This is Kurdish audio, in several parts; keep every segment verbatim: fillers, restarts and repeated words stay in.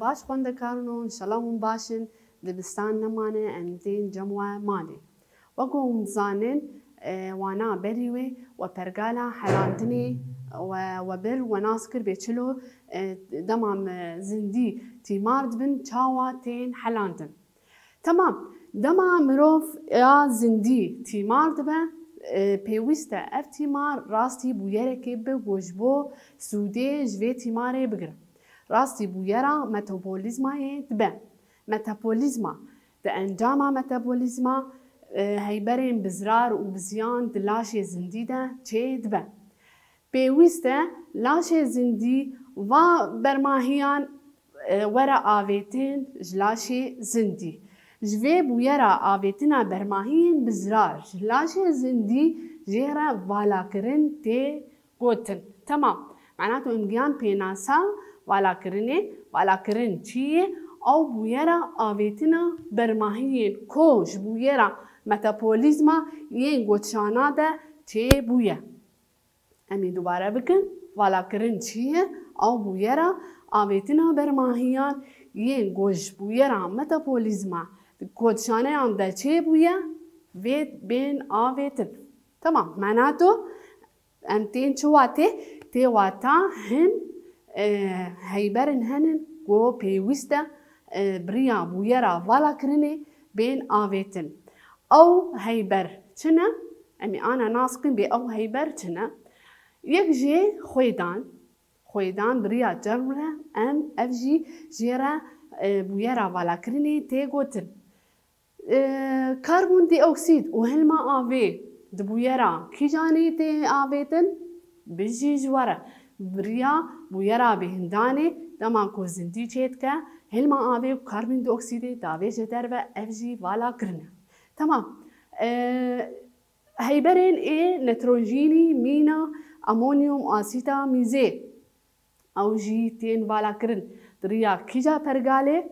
Baş xwendekarno, înşallah hûn baş in, dibistan nemane, em tên cem we malê. Wek ku hûn dizanin, e, wana berî wê we pergala helandinê we, we bir, we nas kir bê çilo, e, dema me zindî tîmar dibin, çawa tên helandin. Temam, dema mirov ya zindî tîmar dibe, e, pêwîst e ev tîmar rastî bûyerekê bi ku ji bo sûdê ji vê tîmarê bigire. Rastî bûyera metabolîzmayê dibe. Metabolîzma, di encama metabolîzma, e, heyberên bi zirar û bi ziyan di laşê zindî de çê dibe. Pêwîst e laşê zindî va bermahiyan, e, were avêtin ji laşê zindî. Ji vê bûyera avêtina bermahiyên bi zirar ji laşê zindî jê re valakirin tê gotin. Temam. Mena tu em giyan pênasa valakirinê, valakirin çi ye? Ew bûyera avêtina bermahiyên ku ji bûyera metabolîzma yên gotşana de çêbûye. Em ê dubare bikin, valakirin çi ye? Ew bûyera avêtina bermahiyan yên ku ji bûyera metabolîzma di gotşaneyan de çêbûye, vê bên avêtin. Temam, mena tu em tên çi watê? Tê wata hin, e, heyberin henin ku pêwîst e, e, bi riya bûyera valakirinê bên avêtin. Ew heyber çi ne? Em ê ana nas bikin bê ew heyber çi ne? Yek jê xwêdan, xwêdan bi riya cem re em ev jî jê re, e, bûyera valakirinê tê gotin. E, karbondîoksîd û hilma avê di bûyera kîjanê tê avêtin? Bijî ji we re. Bi riya bûyera bêhindanê dema ku zindî çêdike, hilma avê û karbondîoksîdê davêje derve, ev jî valakirin e. Temam. E, heyberên ê nitrojînî mîna amonyum asîta mîzê. Ew jî tên valakirin di riya kîja pergalê?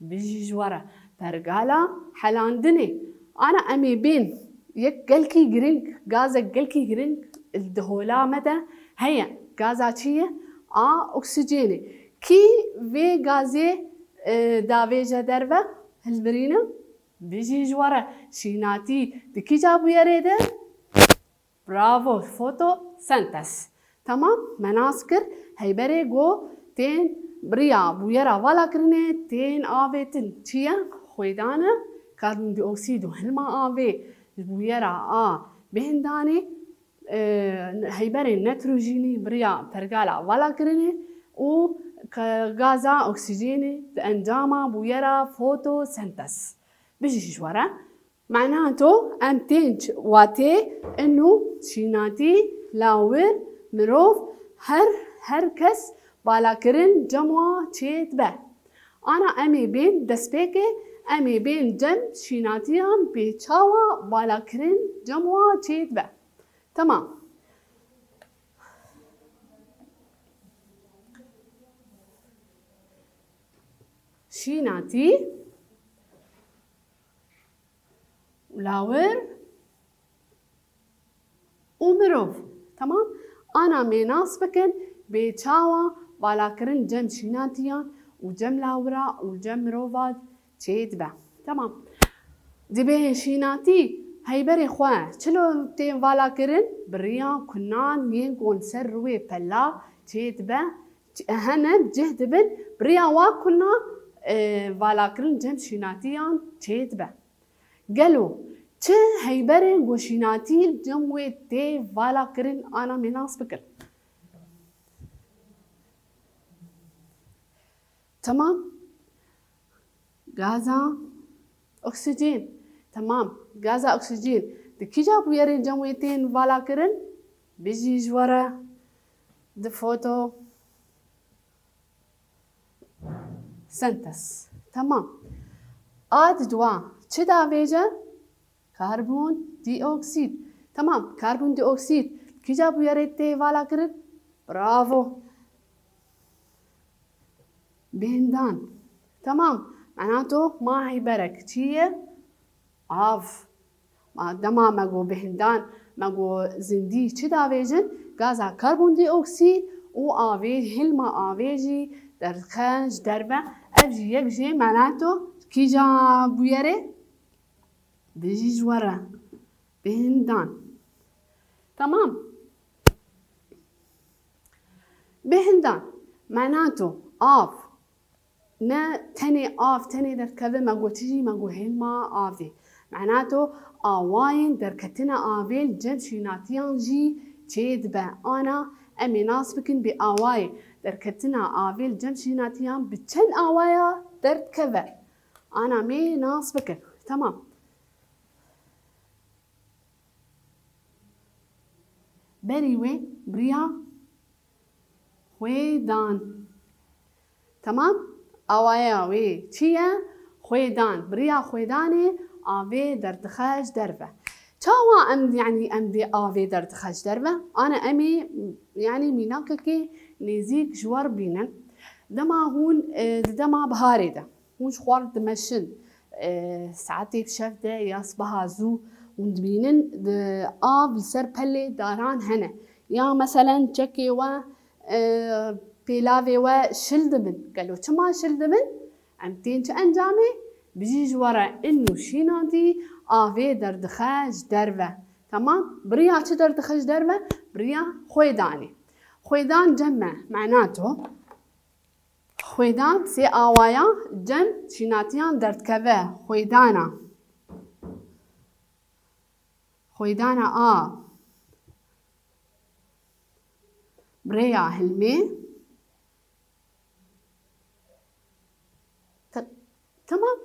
Bijî ji we re. Pergala helandinê. Ana em ê bên yek gelkî giring, gazek gelkî giring di hola me de heye. Gaza çi ye? A oksîjenê. Kî vê gazê, e, davêje derve? Hilbirîne. Bijî ji we re. Şînatî di kîja bûyerê de? Bravo, fotosentez. Temam, me nas kir, heyberê ku tên bi riya bûyera valakirinê tên avêtin. Çi ye? Xwêdan e, karbondîoksîd û hilma avê ji bûyera a bêhindanê, e, heyberên nitrojînî bi riya pergala valakirinê û ke-, gaza oksîjenê di encama bûyera fotosentez. Bijî ji we re. Mena to em tên ç-, watê inu şînatî, lawir, mirov, her, her kes balakirin cem wa çê dibe. Ana em ê bên destpêkê, em ê bên cem şînatiyan bê çawa balakirin cem wa çê dibe. Temam. Şînatî, lawir û mirov. Temam? Ana me nas bikin, bê çawa valakirin cem şînatiyan û cem lawira û cem mirova çê dibe. Temam. Dibê şînatî heyberê xwe çilo tên valakirin, bi riya kunan yên ku li ser rûyê pela çê dibe, hene cih dibin, bi riya wa kuna, e, valakirin cem şînatiyan çê dibe. Gelo çi heyberên ku şînatî cem wê tê valakirin, ana me nas bikin. Temam. Gaza oksîjen. Temam. Gaza oksîjen di kîja bûyerên cem wê tên valakirin? Bijî ji we re. Di foto sentez. Temam. A di dua çi davêje? Karbon dioksîd. Temam. Karbon dioksîd kîja bûyerê tê valakirin? Bravo. Bêndan. Temam. Mena to ma heyberek çi ye? Av. Ma dema me got bêndan, me got zindî çi davêjin? Gaza karbondîoksîd û avê, hilma avê jî derdixe ji derve. Ev jî yek jê manato kîja bûyerê? Bijî ji we re. Bêhndan. Tamam. Bêhndan. Manato av. Ne tenê av, tenê derdikeve, me got jî, me got hêlma avê. Manato awayên derketina avê li cem şînatiyan jî çêdibe. Ana em ê nas bikin bê awayê derketina avê li cem şînatiyan bi çend awaya derdikeve. Ana me nas bikin. Tamam. Berî wê bi riya xwêdan. Tamam? Awaya wê çi ye? Xwêdan. Bi riya xwêdanê avê derdixe ji derve. Çawa em, yanî em dê avê derdixe ji derve? Ana em ê, yanî mînakekê nêzîk ji we re bînin. Dema hûn, e, di dema biharê de, hûn ji xwe re dimeşin, e, saetê bi şev de ya sibeha zû hûn dibînin, di av li ser pelê daran hene. Ya meselen çekê we, e, pêlavê we şil dibin. Gelo çima şil dibin? Em tên çi encamê? Bijî ji we re in û şînatî avê derdixe ji derve. Tamam? Bi riya çi derdixe ji derve? Bi riya xwêdanê. Xwêdan cem me, manato. Xwêdan sê awaya cem şînatiyan derdikeve. Xwêdana. Xwêdana a. Bi rêya hilmê. Te-, Tamam.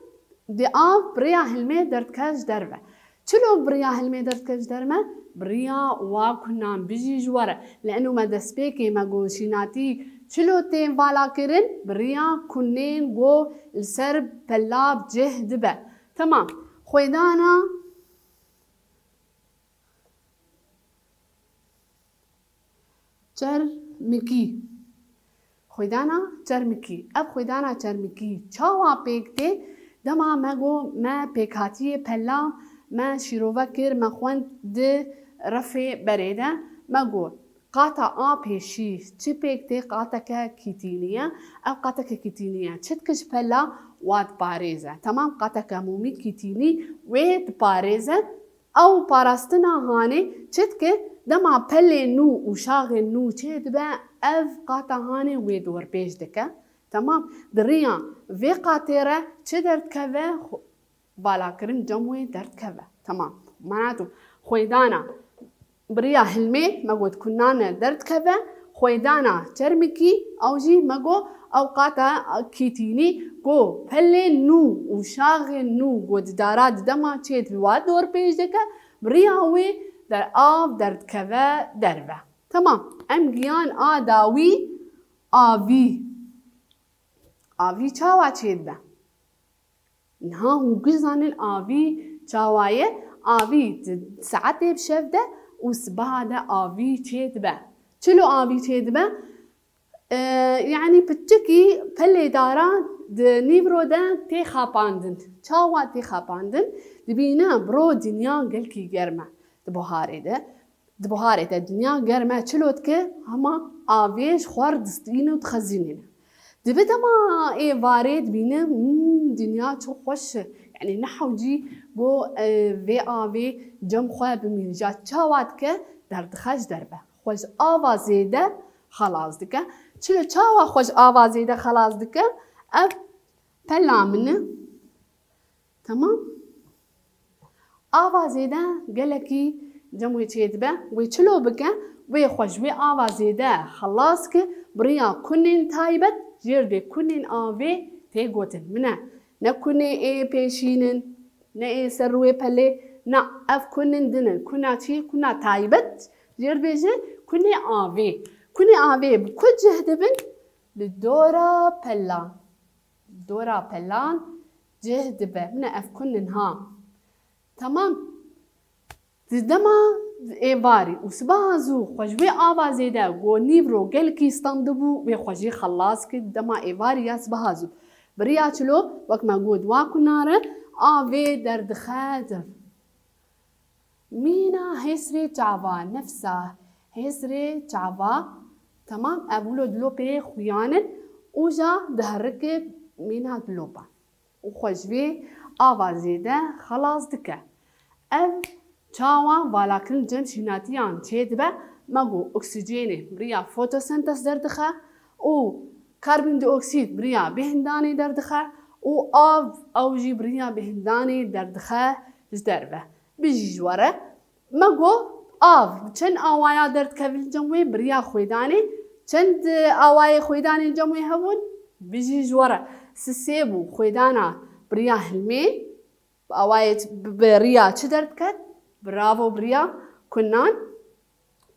Di av bi rêya hilmê derdike ji derve. Çilo bi rêya hilmê derdike ji derve? Bi rêya wa kunan bijî ji we re. Li eno me destpêkê me got şînatî çilo tên valakirin? Bi rêya kunên ku li ser pela bi cih dibe. Tamam. Xwêdana çermikî. Xwêdana çermikî. Ev xwêdana çermikî çawa pêk tê? Dema me got me pêkhatiyê pela me şîrove kir, me xwend di refê berê de, me got qata a pêşî çi pêk tê? Qateke kîtînî ye. Ev qateke kîtînî ye. Çi dike ji pela wa diparêze? Temam, qateke mûmî kîtînî wê diparêze. Ew parastina hanê çi dike? Dema pelê nû û şaxên nû çêdibe, ev qata hanê wê dorpêç dike. Temam. Di riya vê qatê re çi derdikeve? Xwe-, valakirin cem wê derdikeve. Temam. Manato xwêdana bi riya hilmê me got kunane derdikeve, xwêdana çermikî ew jî me got ew qata kîtînî ku pelê nû û şaxên nû ku di dara di dema çêdibe wa dorpêç dike, bi riya wê der av derdikeve derve. Temam. Em giyan a dawî avî. Avî çawa çêdibe? Niha hûn giş zanin avî çawa ye? Avî di saetê bi şev de û sibeha de avî çêdibe. Çilo avî çêdibe? Ee, yanî piçikî pelê daran di nîvro de tê xapandin. Çawa tê xapandin? Dibîne bro dinya gelkî germ e di buharê de. Di buharê de dinya germ e, çilo dike, hema avê ji xwe re distîne û dixezînîne. Dibe dema êvarê dibîne, hmm, dinya çi xweş e. Yanî ne hewcî got, e, vê avê cem xwe bimîne. Ca çawa dike? Derdixe ji derve. Xwe ji ava zêde xelas dike. Çilo çawa xwe ji ava zêde xelas dike? Ev pela min e. Temam. Ava zêde gelekî cem wê çêdibe. Wê çilo bike? Wê xwe ji wê ava zêde xelas ke, bi riya kunên taybet, jêr vê kunên avê tê gotin. Min e, ne kunê ê pêşîn in, ne ê ser rûyê pelê, na, ev kunên din in. Kuna çi? Kuna taybet, jêr vê jî kunê avê. Kunê avê bi ku cih dibin? Li dora pelan. Dora pelan cih dibe. Min e, ev kun in ha. Temam. Di dema êvarî û sibeha zû xwe ji wê ava zêde ku nîvro gelkî standibû, wê xwe jî xelas kir. Di dema êvarî ya sibeha zû. Bi riya çilo, wek me got, wa kuna re avê derdixe derve. Mîna hêsrê çava, nefsa hêsrê çava, temam, ev wilo dilopê xuyan in, û ja diherike mîna dilop e û xwe ji vê ava zêde xelas dike. Ev çawa valakirin cem şînatiyan çêdibe? Me got oksîjenê bi riya fotosentez derdixe û karbondioksîd bi riya bêhindanê derdixe û av ew jî bi riya bêhindanê derdixe ji derve. Bijî ji we re. Me got, av, çend awaya derdikevin cem wê bi riya xwêdanê, çend, e, awayê xwêdanê cem wê hebûn? Bijî ji we re. Sisê bû, xwêdana bi riya hilmê, bi awayê ç-, bi, bi riya çi derdiket? Bravo, bi riya kunan.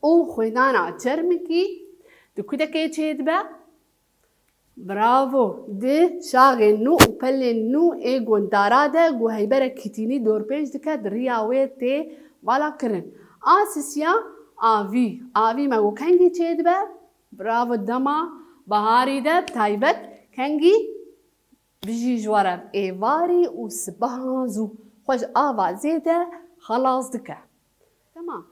Û xwêdana çermikî di kudekê çêdibe. Bravo! Di şaxên nû û pelên nû ê gondara de guheyberek kitînî dorpêç dike, di riya wê tê vala kirin. A sisiya avî. Avî me got kengî çêdibe? Bravo! Dema baharî de bi taybet kengî? Bijî ji we re êvarî û sibehan zû xwe ji ava zêde xelas dike. Temam.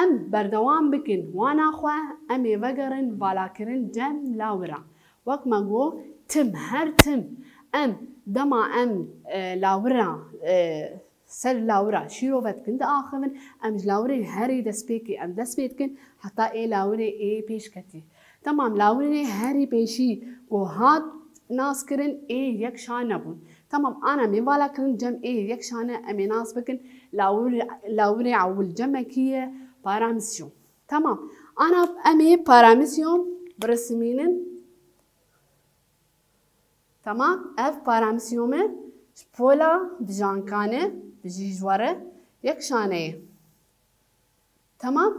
Em berdewam bikin wana xwe, em ê vegerin valakirin cem lawira. Wek me got, tim, her tim. Em, dema em, e, lawira, e, ser lawira şîrove dikin diaxivin, em ji lawirê herî destpêkê em dest pê dikin, heta ê lawirê ê pêşketî. Temam, lawirê herî pêşî ku hat naskirin ê yek şane bûn. Tamam, ana em ê vala kirin cem ê yek şane em ê nas bikin. Lawir-, lawirê ewil cemekî ye, paramîsyon. Tamam, ana em ê paramîsyon birisimînin. Tamam, ev paramîsyon e, ji pola bijankan e, bijî ji we re yek şane ye. Tamam.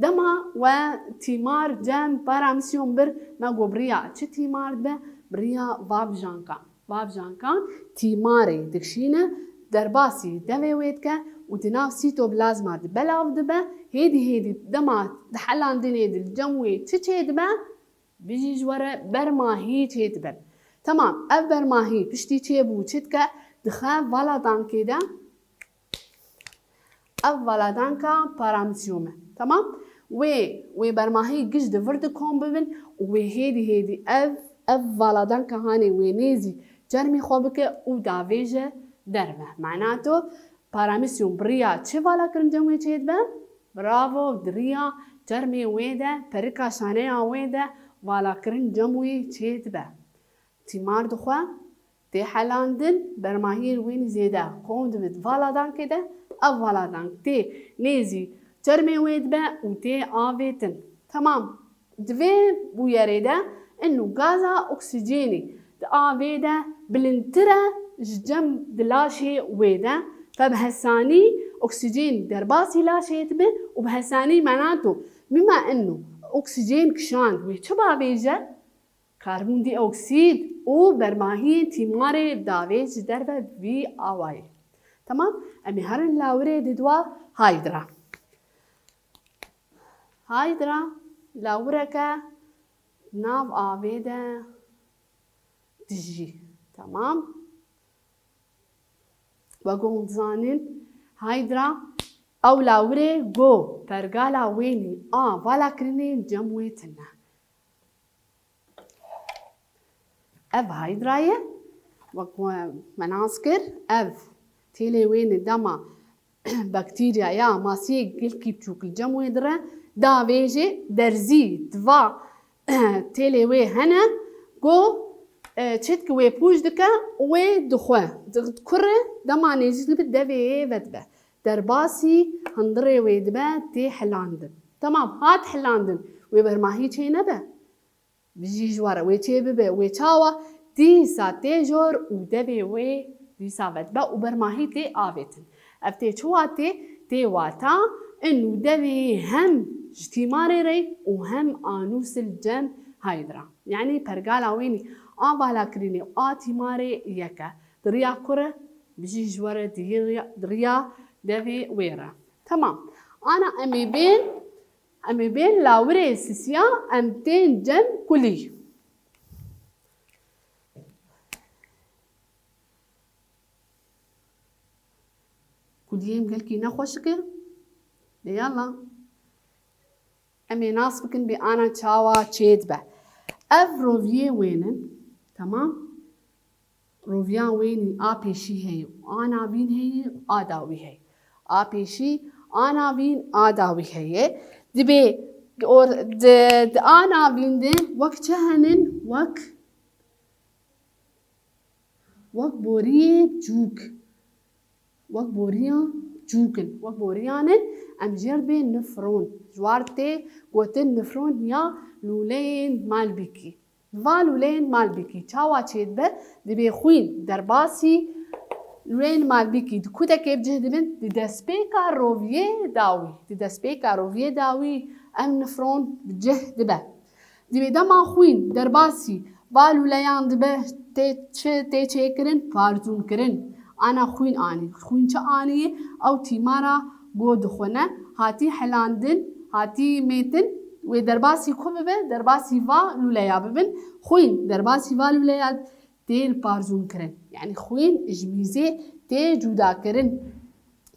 Dema we tîmar cem paramîsyon bir, me got bi riya çi tîmar dibe? Bi riya vabijankan. Vabijankan tîmarê dikişîne, derbasî devê wê dike û di nav sîtoplazma de belav dibe. Hêdî hêdî dema di helandinê de li cem wê çi çêdibe? Bijî ji we re bermahî çêdibin. Temam, ev bermahî piştî çêbû çi dike? Dixe valadankê de. Ev valadanka paramîsyom e. Tamam? Wê, wê bermahî giş di vir de kom bibin û wê hêdî hêdî ev, ev valadanka hanê wê nêzî çermê xwe bike û davêje derve. Manato, paramîsyon bi riya çi valakirin cem wê çêdibe? Bravo, di riya çermê wê de, perika şaneya wê de valakirin cem wê çêdibe. Tîmar dixwe, tê helandin, bermahiyên wê nî zêde kom dibe di valadankê de, ev valadank tê nêzî çermê wê dibe û tê avêtin. Temam. Di vê bûyerê de ino gaza oksîjenî di avê de bilindtir e ji cem di laşê wê de, ve bi hesanî oksîjenî derbasî laşê dibe û bi hesanî manato bima ino oksîjen kişand wê çi bavêje? Karbondîoksîd û bermahiyên tîmarê davêj ji derve vî awayî. Temam? Em ê herin lawirê didwa haydra. Haydra lawireke nav avê de dijî. Temam? Wek hûn dizanin, haydra ew lawirê go pergala wênî a valakirinê cem wê tune. Ev haydra ye, wek me nas kir, ev têlê wê ne dema bakterya ya masiyê gelkî biçûk li cem wê dire, davêjê derzî diva têlê wê hene, go, e, çêdike wê pûç dike û wê dixwe, di-, dikure, dema nêzîk dibe devê yê vedibe. Derbasî hundirê wê dibe tê hilandin. Temam, hat hilandin. Wê bermahî çê nebe. Bijî ji we re wê çê bibe, wê çawa? Dîsa tê jor û devê wê dîsa vedibe û bermahî tê avêtin. Ev tê çi watê? Tê wata in û devê hem ji tîmarê re û hem a nû sil cem haydra. Yanî pergala wênî a valakirinê û a tîmarê yek e. Di riya kure, bijî ji we re di riya, di riya devê wê re. Temam. Ana em ê bên Em ê bên lawirê sisiya, em tên cem kulî. Kuliyê em gelkî nexweşik e. Lê yala. Em ê nas bikin bê ana çawa çêdibe. Ev roviyê wênin, temam? Roviya wênî a pêşî heye, ana vîn heye, a dawî heye. A pêşî, ana vîn, a dawî heye. Dibê or-, di, di ana vîn de wek çi henin? Wek, wek boriyê cûk. Wek boriya cûk in. Wek boriyan in, em jê re dibê nifron. Ji war tê gotin nifron ya lûleyên malbîkî. Va lûleyên malbîkî çawa çêdibe? Dibê xwîn derbasî lûleyên malbîkî di kutekê bi cih dibin, di destpêka roviyê dawî. Di destpêka roviyê dawî ev nifron bi cih dibe. Dibê dema xwîn derbasî va lûleyan dibe, tê çi tê çêkirin? Parzûnkirin. Ana xwîn anî. Xwîn çi anî? Ew tîmara go dixwine, hatî helandin, hatî mêtin, wê derbasî ku bibe? Derbasî va lûleya bibin. Xwîn derbasî va lûleya tê li parzûn kirin. Yanî xwîn ji mîzê tê cudakirin.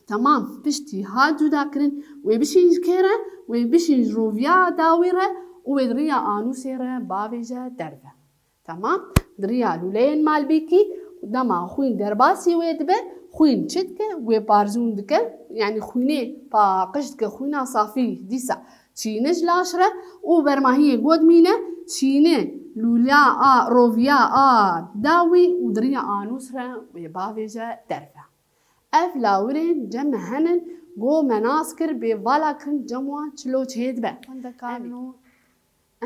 Temam, piştî hat cudakirin, wê bişîn ji kê re? Wê bişîn ji roviya dawî re û wê di riya anûsê re bavêje derve. Temam, di riya lûleyên malbîkî, dema xwîn derbasî wê dibe, xwîn çi dike? Wê parzûn dike, yanî xwînê paqij dike, xwîna safî dîsa çîne ji laş re û bermahiyê go dimîne, çîne lûleya a, roviya a dawî û di riya anûs re wê bavêje derve. Ev lawirên cem me henin, go me nas kir bê vala kirin cem wan çilo çêdibe. Em ê,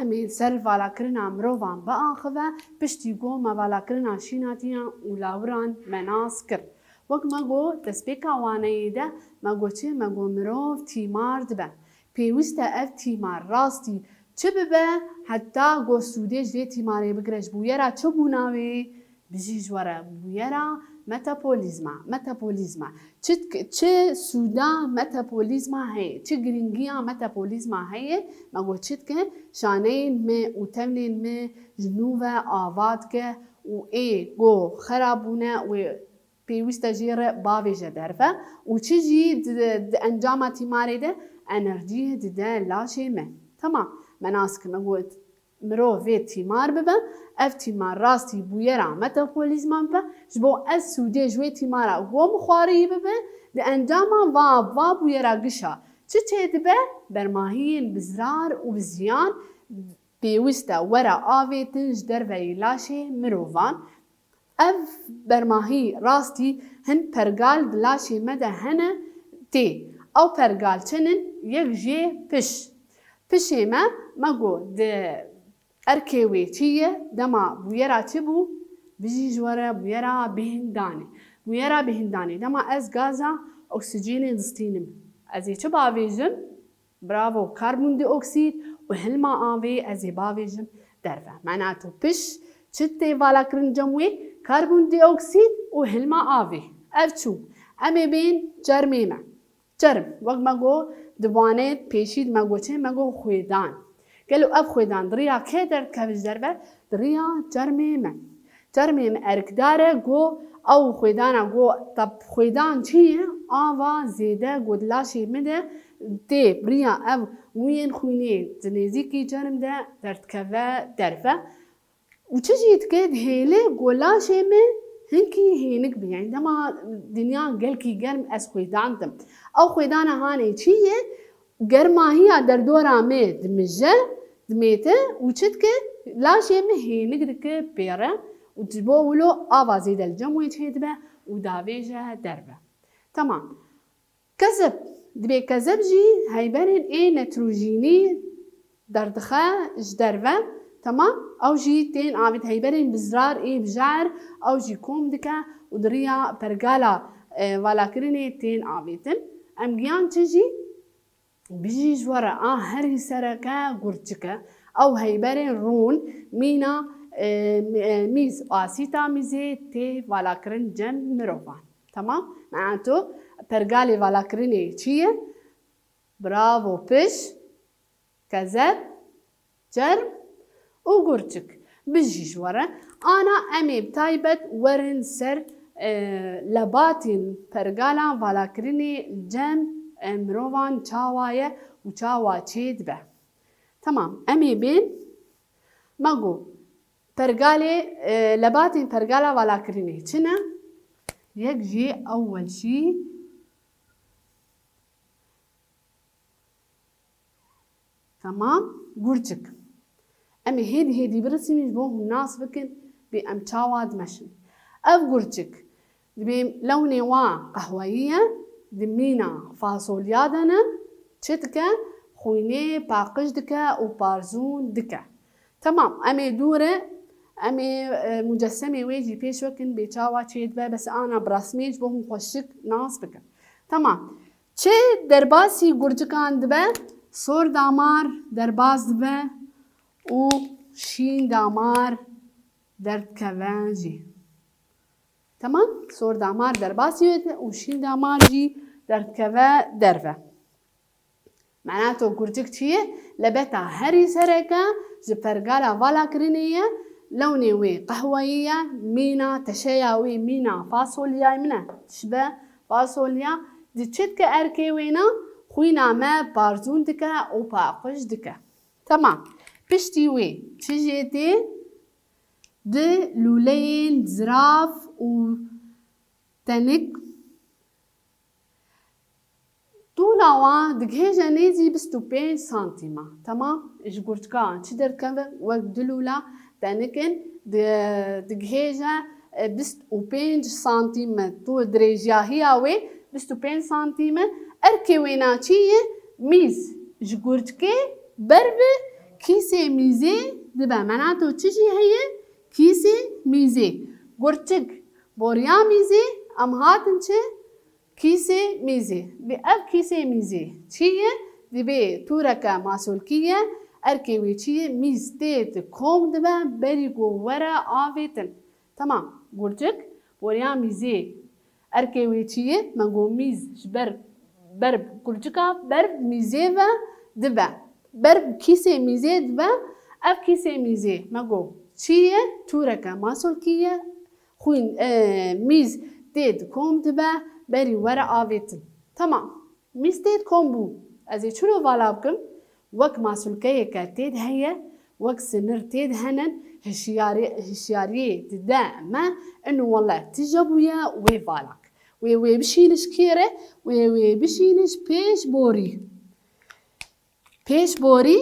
em ê ser valakirina mirovan biaxive, piştî go me valakirina şînatiyan û lawiran me nas kir. Wek me got, destpêka waneyê de me got çi? Me got mirov tîmar dibe. Pêwîst e ev tîmar rastî çi bibe, heta go sûdê ji vê tîmarê bigire, ji bûyera çi bûna wê? Bijî ji we re, bûyera metabolîzma. Metabolîzma. Çi dik-, çi sûda metabolîzma heye? Çi girîngiya metabolîzma heye? Me got çi dike? Şaneyên me û tevlên me ji nû ve ava dike û ê go xera bûne wê pêwîst e jê re bavêje derve û çi jî di, di encama tîmarê de enerjiyê dide laşê me. Temam. Me nas kir, me got, mirov vê tîmar bibe, ev tîmar rastî bûyera metabolîzma bibe, ji bo ez sûdê ji wê tîmara go min xwariyî bibe, di encama va, va bûyera gişa çi çêdibe? Bermahiyên bi zirar û bi ziyan pêwîst e were avêtin ji derveyî laşê mirovan. Ev bermahî rastî hin pergal di laşê me de hene tê. Ew pergal çi nin? Yek jê piş. Pişê me, me got di erkê wê çi ye, dema bûyera çi bû? Bijî ji we re bûyera bêhndanê. Bûyera bêhndanê. Dema ez gaza oksîjenê distînim, ez ê çi bavêjim? Bravo, karbondîoksîd û hilma avê ez ê bavêjim derve. Mena tu piş çi tê valakirin cem wê? Karbondîoksîd û hilma avê. Ev çû. Em ê bên çermê me. Çerm, wek me got, di wanê pêşî de me got çi? Me got xwêdan. Gelo ev xwêdan di riya kê derdikeve ji derve? Di riya çermê me. Çermê me erkdar e, go ew xwêdana go, tab xwêdan çi ye? Ava zêde go di laşê min de tê, bi riya ev mûyên xwînê di nêzîkî çerm de derdikeve derve. Û çi jî dike, dihêle go laşê min hinkî hênik be. Yanî dema dinya gelkî germ ez xwêdan dim. Ew xwêdana hanê çi ye? Germahiya derdora me dimije, dimête û çi dike? Laşê me hênik dike pê re û ji bo wilo ava zêde li cem wê çêdibe û davêje derve. Temam. Kezeb. Dibê kezeb jî heyberên ê nitrojînî derdixe ji derve. Temam. Ew jî tên avêt heyberên bi zirar ê bijar, ew jî kom dike û di riya pergala, e, valakirinê tên avêtin. Em giyan çi jî? Bijî ji we re a herî sereke gurçik e. Ew heyberên rûn, mîna, e, mî-, e, mîz, asîta mîzê tê valakirin cem mirovan. Temam? Mena tu pergalê valakirinê çi ye? Bravo, piş, kezeb, çerm û gurçik. Bijî ji we re. Ana em ê bi taybet werin ser, e, lebatên pergala valakirinê cem, e, mirovan çawa ye û çawa çêdibe. Temam, em ê bên. Me got, pergalê, e, lebatên pergala valakirinê çi ne? Yek jî ewwel jî, temam, gurçik. Em ê hêdî hêdî birisînin ji bo hûn nas bikin, bê em çawa dimeşin. Ev gurçik, dibê lewnê wan qehweyî ye, di mîna fasolya de ne, çi dike? Xwînê paqij dike û parzûn dike. Temam, em ê dû re, em ê, e, mucessemê wê jî pêş vekin, bê çawa çêdibe, bes ana bi resmê ji bo hûn xweşik nas bikin. Temam. Çi derbasî gurcikan dibe? Sor damar derbas dibe û şîn damar derdikeve jî. Temam? Sor damar derbasî wê dibe û şîn damar jî derdikeve derve. Mena to gurcik çi ye? Lebeta herî sereke ji pergala valakirinê ye, lewnê wê qehweyî ye, mîna, teşeya wê mîna fasolyayê min e, tişbe fasolya, di çi dike erkê wêna? Xwîna me parzûn dike û paqij dike. Temam. Piştî wê çi jê tê? Di lûleyên zirav û tenik, tûla wan digihêje nêzî bîst û pênc santîm e. Temam, ji gurçika çi derdikeve? Wek du lûla tenik in, di-, digihêje, e, bîst û pênc santîm e. Tu dirêjiyahiya wê bîst û pênc santîm e. Erkê wêna çi ye? Mîz. Ji gurçikê ber bi kîsê mîzê dibe. Mena to çi jî heye? Kîsê mîzê. Gurçik boriya mîzê, em hatin çi? Kîsê mîzê. Bi ev kîsê mîzê çi ye? Dibê tûreke masolkî ye. Erkê wê çi ye? Mîz tê di kom dibe, berî ku were avêtin. Temam. Gurçik boriya mîzê. Erkê wê çi ye? Me got mîz ji ber, ber gurçika ber mîzê ve dibe. Ber kîsê mîzê dibe. Ev kîsê mîzê me got çi ye? Tûreke masolkî ye. Xwîn, e, mîz tê di kom dibe, berî were avêtin. Temam. Mîz tê di kom bû. Ez ê çilo vala bikim? Wek masulkeyeke tê de heye, wek sinir tê de hene, hişyarî-, hişyariyê dide me, inu wele tije bûye wê valak. Wê, wê bişîne ji kê re? Wê, wê bişîne ji pêş borî. Pêş borî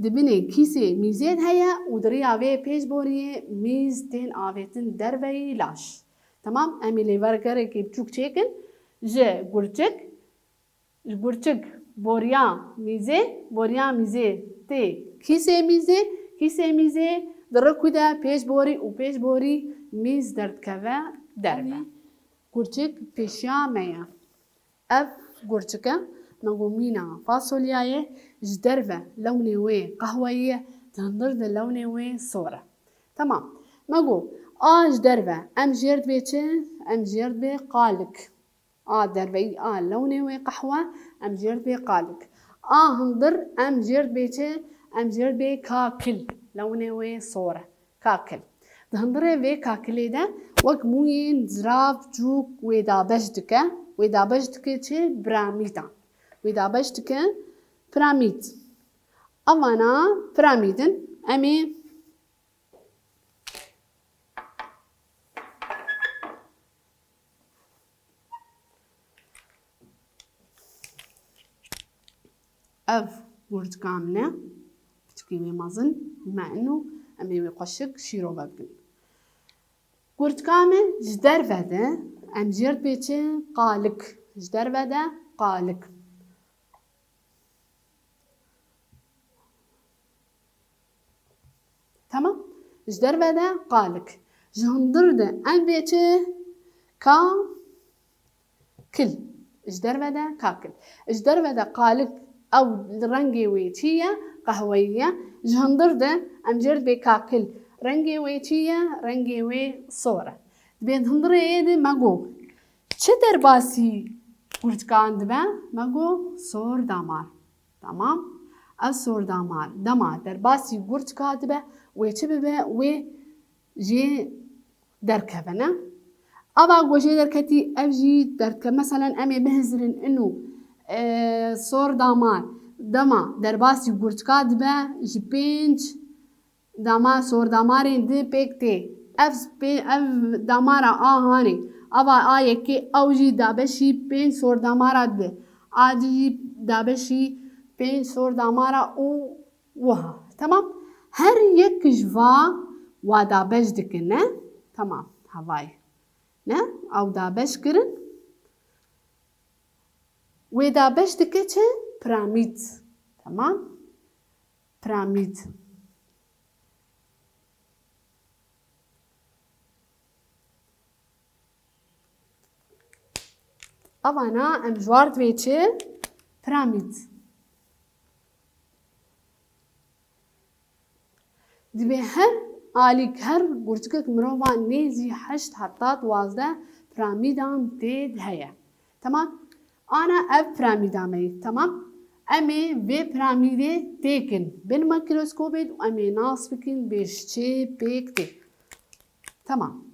di binê kîsê mîzê de heye û di riya vê pêş boriyê mîz tên avêtin derveyî laş. Temam, em ê lêvergerekê biçûk çêkin. Ji gurçik, ji gurçik boriya mîzê, boriya mîzê tê kîsê mîzê, kîsê mîzê di rikû de pêş borî û pêş borî mîz derdikeve derve. Gurçik pêşiya me ye. Ev gurçik e, me got mîna fasolya ye, ji derve lewnê wê qehweyî ye, di hundir de lewnê wê sor e. Temam. Me got, a ji derve, em jêr dibê çi? Em jêr dibê qalik. A derveyî, a lewnê wê qehwe, em jêr dibê qalik. A hundir, em jêr dibê çi? Em jêr dibê kakil. Lewnê wê sor e. Kakil. Di hundirê vê kakilê de wek mûyên zirav, cûk wêdabeş dike. Wêdabeş dike çi? Piramîdan. Wêdabeş dike piramîd. Evana piramîd in. Em ê Ev gurçika min e. Piçikî wê mezin, me ino, em ê wê xweşik şîrove bikin. Gurçika min ji derve de, em jêr dibê çi? Qalik. Ji derve de qalik. Temam. Ji derve de qalik. Ji hundir de em vê çi? Ka kil. Ji derve de kakil. Ji derve de qalik ew rengê wê çi ye? Qehweyî ye. Ji hundir de em jêr dibê kakil. Rengê wê çi ye? Rengê wê sor e. Dibê di hundirê yê de me got. Çi derbasî gurçikan dibe? Me got sor damar. Tamam. Ev sor damar dema derbasî gurçika dibe, wê çi bibe? Wê jê derkevine. Ava ku jê derketî, ev jî derdke. Meselen, em ê bihizirin inu, e, sor damar dema derbasî gurçika dibe ji pênc dama-, sordamarên di pêk tê. Ev pê-, ev damara a hanê. Ava a yekê ew jî dabeşî pênc sordamara dibe. A di jî dabeşî pênc sordamara û wiha. Temam. Her yek ji va wa dabeş dikin, ne? Temam. Havayê. Ne? Ew dabeş kirin. Wê dabeş dike çi? Piramîd. Temam. Piramîd. Evana em ji war divê çi? Piramîd. Divê her alîk, her gurçikek mirovan nêzî heşt heta duwazdeh piramîdan tê de heye. Temam? Ana ev piramîda me ye. Temam? Em ê vê piramîdê têkin bin mikroskopê û em ê nas bikin bê ji çi pêk tê. Temam.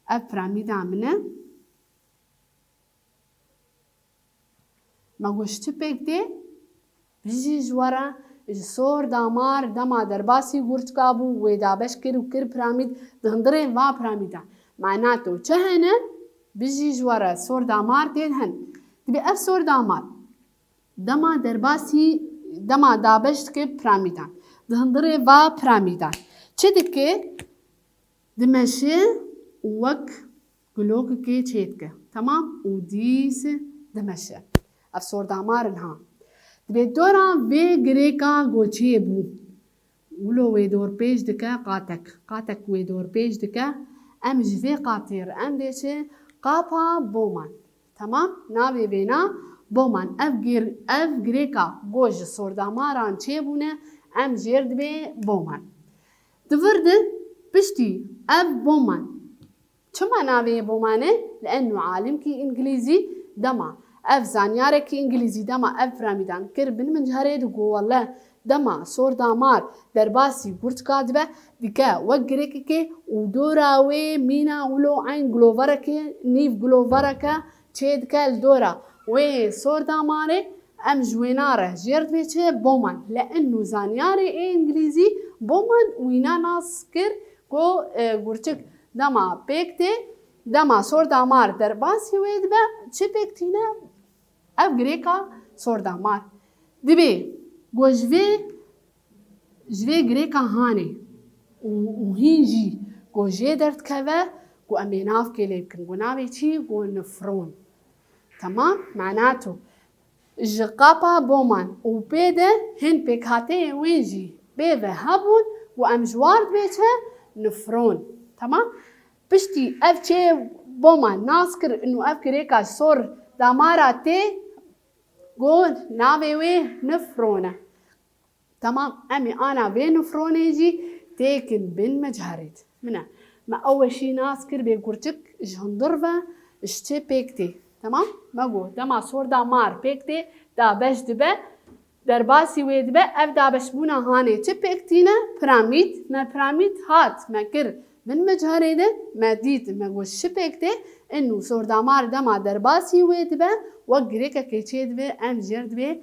Ev piramîda min e. Me got ji çi pêk tê? Bijî ji we re, ji sor damar dema derbasî gurçika bû, wê dabeş kir û kir piramîd, di hundirê va piramîda. Mana to çi hene? Bijî ji we re, sor damar tê de hene. Divê ev sor damar dema derbasî, dema dabeş dike piramîdan. Di hundirê va piramîdan. Çi dike? Dimeşe û wek gulokekê çêdike. Temam? Û dîs dimeşe. Ev sordamar in ha. Dibê dora vê girêka goçiyê bû. Wilo wê dorpêç dike qatek. Qatek wê dorpêç dike. Em ji vê qatê re em dê çi? Qapa Bowman. Temam? Navê vêna Bowman. Ev gir-, ev girêka ku ji sordamaran çêbûne, em jêr dibê Bowman. Di vir de piştî ev Bowman. Çima navê yê Bowman e? Li ennu alimkî îngilîzî dema ev zanyarekî îngilîzî dema ev piramîdan kir bin min carê digot, wele dema sordamar derbasî gurçika dibe, dike wek girêkekê û dora wê mîna wilo eyn gulovereke, nîv gulovereke çê dike li dora wê sordamarê. Em ji wêna re jêr dibê çi? Bowman. Li ennu zanyarê ê îngilîzî Bowman wîna nas kir ku, e, gurçik dema pêk tê, dema sordamar derbasî wê dibe, çi pêk tîne? Ev girêka sordamar. Dibê ku ji vê, ji vê girêka hanê û, û hîn jî ku jê derdikeve ku em ê navkê lê bikin. Ku navê çi? Ku nifron. Temam? Mana tu. Ji qapa Bowman û pê de hin pêkhateyên wê jî pê ve hebûn û em ji war dibê çi? Nifron. Temam? Piştî ev çê Bowman nas kir û ev girêka sor damara tê got navê wê nifron e. Temam, em ê ana vê nifronê jî têkin bin mecharê de. Min e. Me ew weşî nas kir bê gurçik ji hundir ve ji çi pêk tê. Temam, me got dema sor damar pêk tê, dabeş dibe, derbasî wê dibe, ev dabeşbûna hanê çi pêk tîne? Piramîd. Me piramîd hat, me kir bin mecharê de, me dît, me got çi pêk tê, inu sor damar dema derbasî wê dibe, wek girêkekê çê dibe, em jêr dibê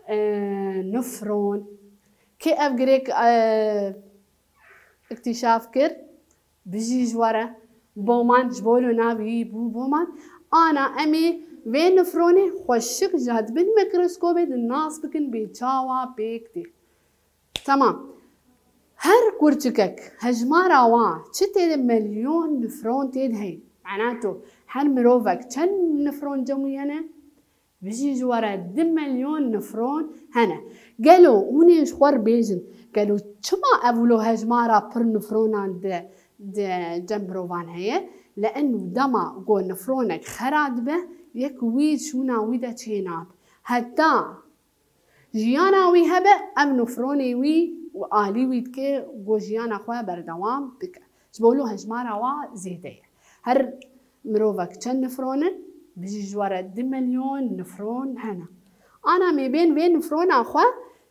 e, nifron. Kê ev girêk, e, îktîşaf kir? Bijî ji we re. Bowman, ji bo lo navê wî bû Bowman. Ana em ê vê nifronê xweşik ji bin mikroskopê de nas bikin bê çawa pêk tê. Temam. Her kurçikek hejmara wa çi tê de milyon nifron tê de heye. Mana to her mirovek çend nifron cem wî hene? Bijî ji we re du milyon nifron hene. Gelo hûn ê ji xwe re bêjin, gelo çima ev wilo hejmara pir nifronan di, di cem mirovan heye? Li enû dema ku nifronek xera dibe, yek wî şûna wî de çênabe. Heta jiyana wî hebe, ev nifronê wî û alî wî dike ku jiyana xwe berdewam bike. Ji bo wilo hejmara wa zêde ye. Her mirovek çend nifron in? Bijî ji we re du milyon nifron hene. Ana em ê bên vê nifrona xwe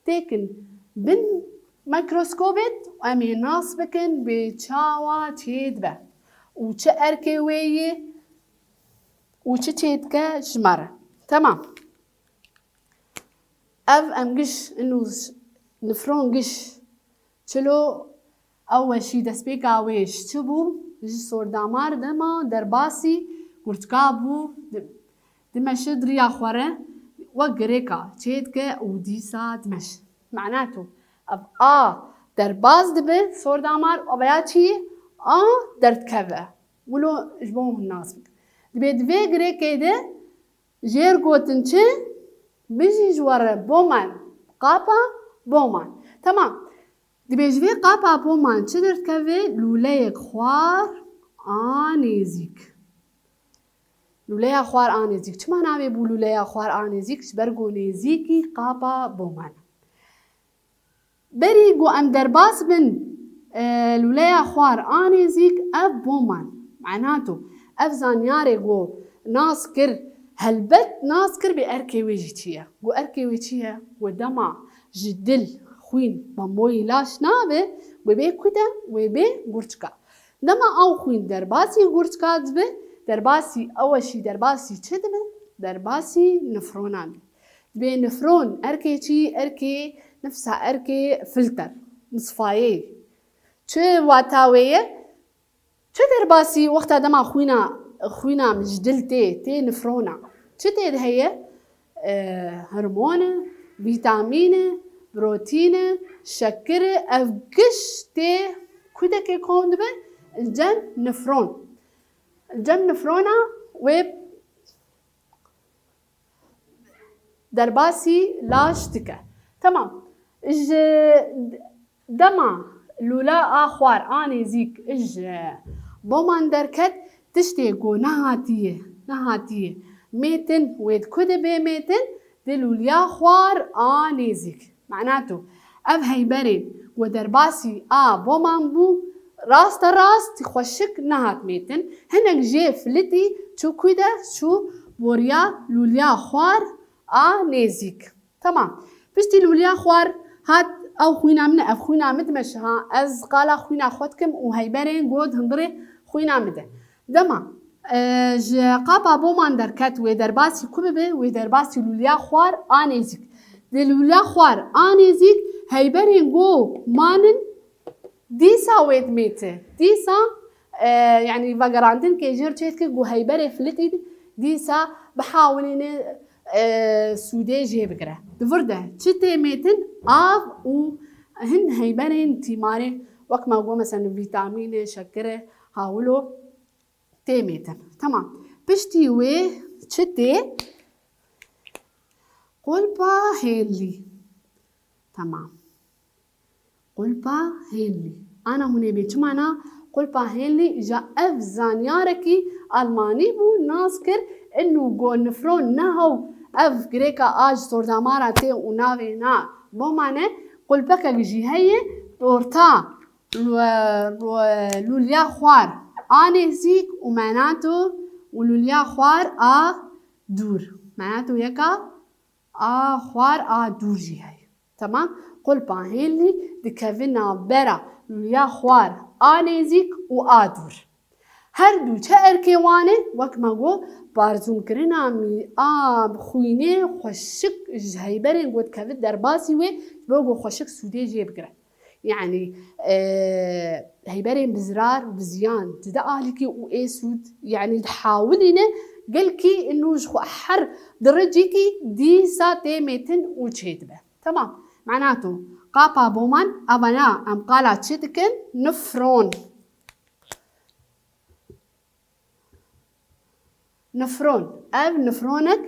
têkin bin mikroskopê û em ê nas bikin bê çawa çêdibe û çi erkê wê yê û çi çêdike ji me re. Temam. Ev em giş, inu nifron giş. Çilo ew weşî destpêka wê ji çi bû? Ji sordamar dema derbasî gurçka bû, di-, dimeşi di riya xwe re wek girêka çêdike û dîsa dimeşi. Mena to, ev a derbas dibe sordamar, ev ya çi ye? A derdikeve. Wilo ji bo hûn nas bikin. Dibê di vê girêkê de jêr gotin çi? Bijî ji we re boman. Qapa boman. Temam. Dibê ji vê qapa boman çi derdikeve? Lûleyek xwar a nêzîk. Lûleya xwar a nêzîk. Çima navê bû lûleya xwar a nêzîk? Ji ber ku nêzîkî qapa boman. Berî ku em derbas bin, e, lûleya xwar a nêzîk, ev boman. Mena to, ev zanyarê ku nas kir, helbet nas kir bê erkê wê jî çi ye. Ku erkê wê çi ye? Ku dema ji dil xwîn mamoyî laş nabe, wê bê kude, wê bê gurçika. Dema ew xwîn derbasî gurçika dibe, derbasî ew e jî derbasî çi dibe? Derbasî nifrona dibe. Dibê nifron erkê çi? Erkê nifsa erkê filter, misfayê. Çi wata wê ye? Çi derbasî wexta dema xwîna, xwîna min ji dil tê, tê nifrona? Çi tê de heye? E, hormon e, vîtamîn e, protîn e, şekir e, ev giş tê kudekê kom dibe, li cem nifron. Li cem nifrona wê derbasî laş dike. Temam. Ji dema lûla a xwar a nêzîk ji boman derket, tiştê ku nehatiye, nehatiye mêtin, wê di ku de bê mêtin? Di lûliya xwar a nêzîk. Mena to, ev heyberên ku derbasî a boman bû, raste rast xweşik nehat mêtin. Hinek jê filitî çû ku de, çû boriya lûliya xwar a nêzîk. Temam. Piştî lûliya xwar hat, ew xwîna min e, ev xwîna min dimeşe ha. Ez qala xwîna xwe dikim û heyberên ku di hundirê xwîna min de. Dema, e, ji qapa boman derket, wê derbasî ku bibe? Wê derbasî lûliya xwar a nêzîk. Di lûliya xwar a nêzîk heyberên ku manin, dîsa wê dimête. Dîsa, e, yanî vegerandin kê jêr çêdike ku heyberê filitî dîsa bihawilîne, e, sûdê jê bigire. Di vir de çi tê mêtin? Av û hin heyberên tîmarê, wek me got, mesela vîtamînê, şekirê, hawilo tê mêtin. Temam. Piştî wê çi tê? Qulpa hêlî. Temam. Qulpa hêlî. Ana hûn ê bê çima na qulpa hêlî? Ja ev zanyarekî almanî bû, nas kir, inu got nifron ne hew ev girêka a ji sordamara tê û navê na boman e, qulpekek jî heye, orta lû-, lû-, lûliya xwar a nêzîk û mena to û lûliya xwar a dûr. Mena to yeka a xwar a dûr jî heye. Temam. Qulpa hêlî dikeve navbera lûliya xwar a nêzîk û a dûr. Her du çi erkê wan e? Wek me got, parzûnkirina mî-, a xwînê xweşik ji heyberên ku dikeve derbasî wê, ji bo ku xweşik sûdê jê bigire. Yanî, e, heyberên bi zirar û bi ziyan dide alîkî û ê sûd, yanî dihawilîne gelkî inu ji xwe her di ricîkî dîsa tê mêtin û çêdibe. Temam. Mena to, qapa boman, evana em qala çi dikin? Nifron. Nifron. Ev nifronek,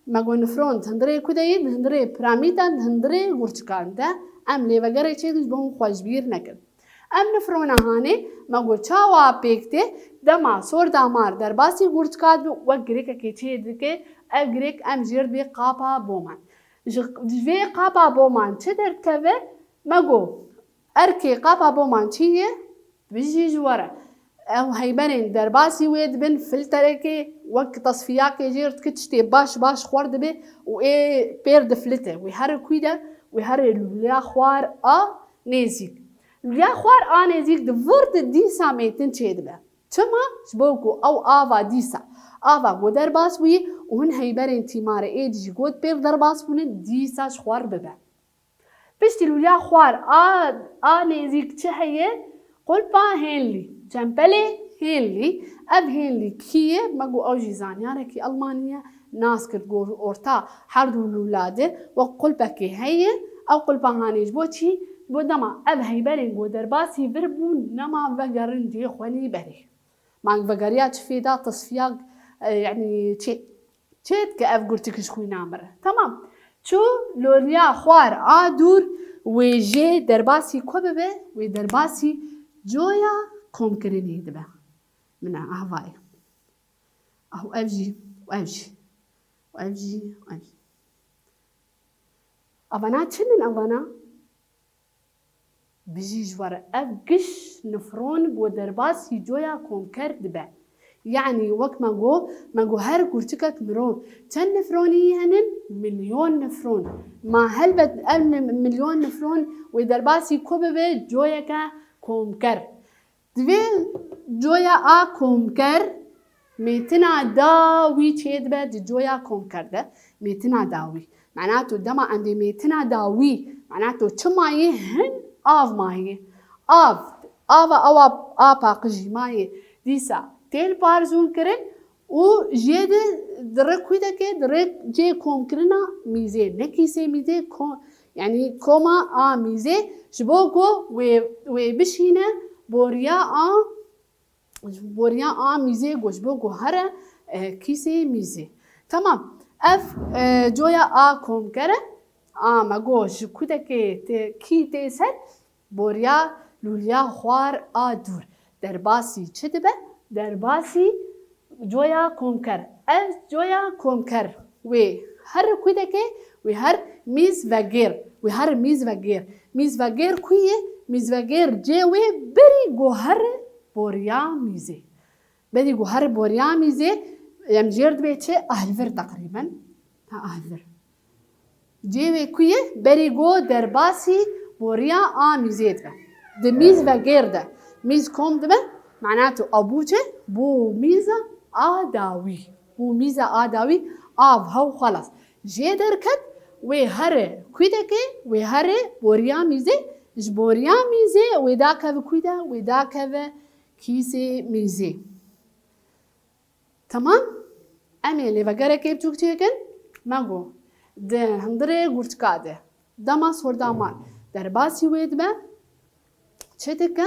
me got nifron di hundirê ku de ye? Di hundirê piramîdan, di hundirê gurçikan de. Em lêvegerê çêdikin ji bo hûn xwe ji bîr nekin. Ev nifrona hanê, me got çawa pêk tê? Dema sordamar derbasî gurçika dibe, wek girêkekê çê dike, ev girêk em jêr dibê qapa boman. Ji, ji vê qapa boman çi derdikeve? Me got, erkê qapa boman çi ye? Bijî ji we re. Ew heyberên derbasî wê dibin filterekê, wek tesfiyakê jêr dike, tiştê baş baş xwar dibe û ê pêr difilite. Wê herê kû de, wê herê lûliya xwar a nêzîk. Lûliya xwar a nêzîk di vir de dîsa mêtin çêdibe. Çima? Ji bo ku ew ava dîsa, ava ku derbas bûyî û hin heyberên tîmarê êdî ji ku pêr derbas bûnin, dîsa ji xwar bibe. Piştî lûliya xwar a, a nêzîk çi heye? Qulpa Henlî, çempelê Henlî. Ev Henlî kî ye? Me got ew jî zanyarekî Elmanî ye. Nas kir ku orta her du lûla de wek qulpekê heye. Ew qulpa hanê ji bo çi? Ji bo dema ev heyberên ku derbasî vir bûn, nema vegerin cihê xwe nî berê. Ma vegeriya çi fêda, tesfiya, e, yanî çi? Çêdike ev gurtik ji xwîna min re. Temam. Çû lûliya xwar a dûr, wê jê derbasî ku bibe? Wê derbasî coya komkirinê dibe. Min e, ahvayê. Ah, ev jî, ev jî. Ev jî, ev jî. Avana çi nin avana? Bijî ji we re. Ev giş nifron ku derbasî coya komker dibe. Yanî wek me got, me got her gurçikek mirov çend nifronî henin? Milyon nifron. Ma helbet ev ni-, milyon nifron wê derbasî ku bibe? Coyeke komker. Divê coya a komker mêtina dawî çêdibe di coya komker de. Mêtina dawî. Mena tu dema em dê mêtina dawî, mena tu çi mayê? Hin av mayê. Av. Ava ewa a paqijî mayê. Dîsa tên parzûn kirin û jê de di rê kûdekê, di rê cê komkirina mîzê. Ne kîsê mîzê, ko-, yanî koma a mîzê. Ji bo ku wê, wê bişîne boriya a Ji boriya a mîzê got, ji bo ku here, e, kîsê mîzê. Temam. Ev, e, coya a komker e. A me got ji kûdekê tê, kî tê ser? Boriya lûliya xwar a dûr. Derbasî çi dibe? Derbasî coya komker. Ev coya komker. Wê her kûdekê, wê her mîz vegêr. Wê her mîz vegêr. Mîz vegêr ku ye? Mîz vegêr cê wê berî ku here boriya mîzê. Berî ku here boriya mîzê, em jêr dibê çi? Ahlvir teqrîben. Ha, ahlvir. Cê wê ku ye? Berî ku derbasî boriya a mîzê dibe. Di mîz vegêr de. Mîz kom dibe? Mena tu ew bû çi? Bû mîza a dawî. Bû mîza a dawî, av, hew, xelas. Jê derket, wê here kûdekê, wê here boriya mîzê, ji boriya mîzê wê dakeve kûde, wê dakeve kîsê mîzê. Temam? Em ê lêvegerekê biçûk çêkin. Me got, di hundirê gurçika de dema sordamar derbasî wê dibe, çi dike?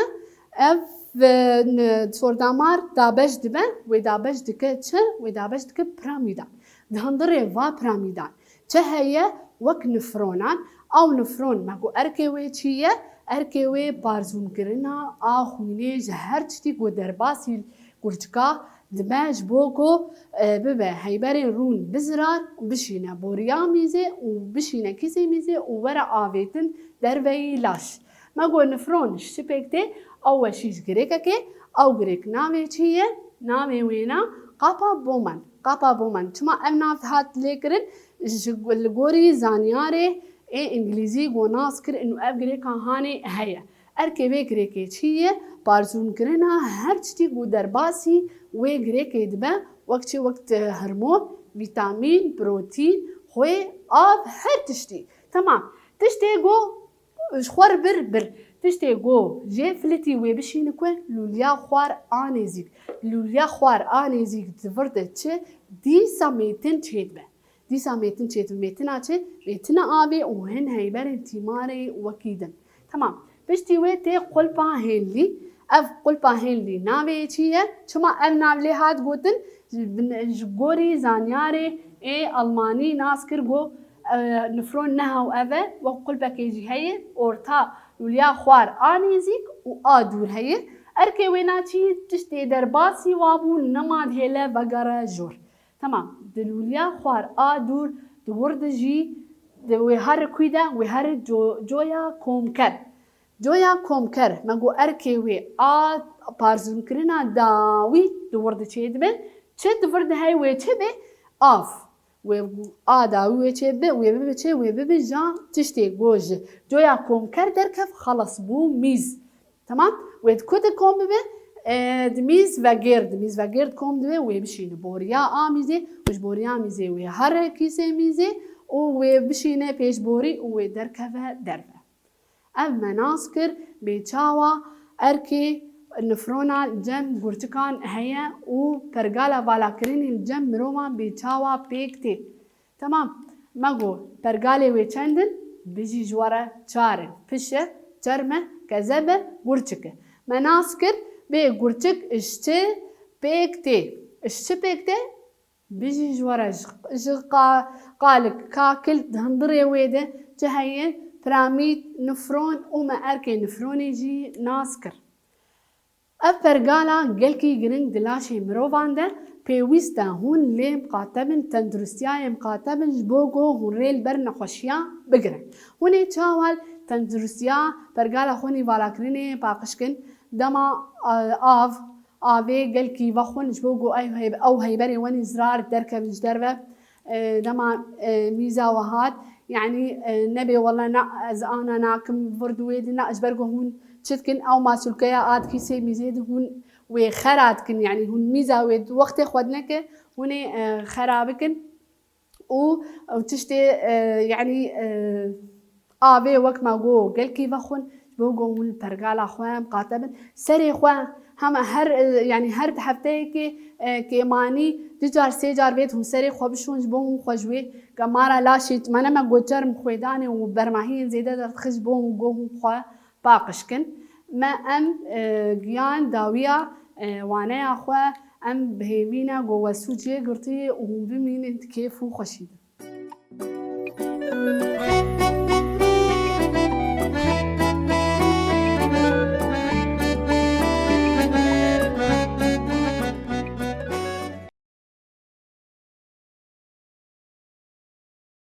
Ev, e, n-, sordamar dabeş dibe, wê dabeş dike çi? Wê dabeş dike piramîdan. Di hundirê va piramîdan çi heye? Wek nifronan, ew nifron me got erkê wê çi ye? Erkê wê parzûnkirina a xwînê ji her tiştî ku derbasî gurçika dibe ji bo ku, e, bibe heyberên rûn bi zirar, bişîne boriya mîzê û bişîne kîsê mîzê û were avêtin derveyî laş. Me got nifron ji çi pêk tê? Ew weşî ji girêkekê, ew girêk navê çi ye? Navê wêna qapa Bowman. Qapa Bowman. Çima ev nav hat lê kirin? Ji, li gorî zanyarê ê îngilîzî ku nas kir û ev girêka hanê heye. Erkê vê girêkê çi ye? Parzûnkirina her tiştî ku derbasî wê girêkê dibe, wek çi? Wek, e, hormon, vîtamîn, protîn, xwê, av, her tiştî. Temam. Tiştê ku ji xwe re bir, bir. Tiştê ku jê filitî wê bişîni ku lûliya xwar a nêzîk. Lûliya xwar a nêzîk di vir de çi? Dîsa mêtin çêdibe. Dîsa mêtin çêdibe. Mêtina çi? Mêtina avê û hin heyberên tîmarê wekî din. Temam. Piştî wê tê qulpa Henlî. Ev qulpa Henlî navê çi ye? Çima ev nav lê hat gotin? Ji bin-, ji gorî zanyarê ê Almanî nas kir ku, e, nifron ne hew ev e, wek qulpekê jî heye, orta lûliya xwar a nêzîk û a dûr heye. Erkê wêna çi? Tiştê derbasî wabû, nema dihêle vegere jor. Temam. Di lûliya xwar a dûr, di wir de jî, di wê her kû de, wê her co-, coya komker. Coya komker, me got erkê wê a parzûnkirina dawî di wir de çêdibe. Çi di vir de hey wê çi be? Av. Wê a dawî wê çê be, wê bibe çê, wê bibe ja tiştê ku ji coya komker derkev, xelas bû mîz. Temam? Wê di ku de kom bibe? E, di mîz vegêrd, di mîz vegêrd kom dibe wê bişîne boriya a mîzê û ji boriya mîzê wê here kîsê mîzê û wê bişîne pêşborî û wê derkeve derve. Ev me nas kir bê çawa erkê nifrona cem gurçikan heye û pergala valakirinê li cem mirovan bê çawa pêk tê. Temam. Me got, pergalê wê çend in? Bijî ji we re çar in. Pişe, çerme, kezebe, gurçike. Me nas kir, bê gurçik ji çi pêk tê? Ji çi pêk tê? Bijî ji we re ji, ji qa-, qalik, kakil, di hundirê wê de çi heye? Piramîd, nifron û me erkê nifronê jî nas kir. Ev pergala gelkî giring di laşê mirovan de pêwîst e hûn lê miqate bin, tenduristiyayê miqate bin ji bo ku hûn rê li ber nexweşiya bigirin. Hûn ê çawa tenduristiya pergala xwe nî valakirinê paqij kin? Dema, e, av, avê gelkî vexwin ji bo ku ew heyb-, ew heyberê wenî zirar derkevin ji derve. E, dema, e, mîza we hat, yanî, e, nebê wele na ez ana nakim vir di wê di, na ji ber ku hûn çi dikin, ew masûlkeya a di kîsê mîzê di hûn wê xera dikin, yanî hûn mîza wê di wextê xwe dineke hûn ê, e, xera bikin û ew tiştê, e, yanî, e, avê wek me got gelkî vexwin, ji bo ku hûn li pergala xwe miqate bin. Serê xwe hema her, e, yanî her di hefteyekê, e, kêmanî du car sê car vêt hûn serê xwe bişon ji bo hûn xwe ji wê gemara laşê, me ne me got çerm xwêdanê û bermahiyên zêde derdixin ji bo hûn ku hûn xwe paqij kin. Me em, e, giyan dawiya, e, waneya xwe, em bi hêvî ne ku we sûcê girtî û hûn bimînin di kêf û xweşî de.